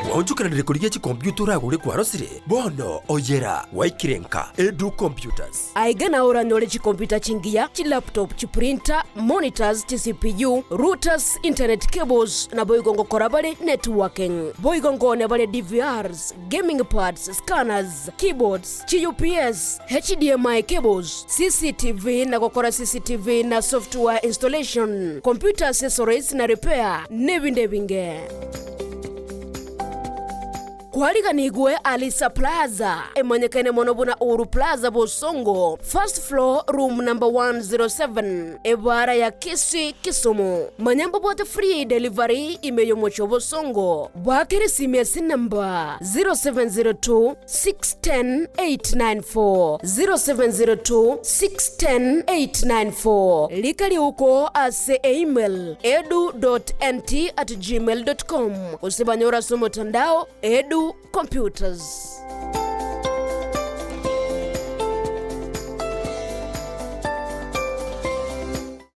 Gwaonchokananire korigia chikompiuta oragore kwarosire? Bono oyera gwaikire nka Edu Computers. Aiga nao oranyore chikompiuta chingiya, chilaptop, chiprinter, monitors, chi-CPU, routers, internet cables, naboigo ngokora bare networking. Boigo nkoone bare DVRs, gaming pads, scanners, keyboards, chi-UPS, HDMI cables, CCTV na gokora CCTV na software installation, computer accessories na repair, nebinde ebinge. Kwariganigwe Alisa Plaza, emanyekaine mono buna Uhuru Plaza Bosongo, first floor room number 107, ebaara ya Kisii, Kisumu. Manya mbabwate free delivery ime y'omochie o Bosongo. Baakera esimi ase enamba 0702 610 894, 0702 610 894. Rika riuko ase email edu.nt@gmail.com gose banyore ase omotandao Edu Computers.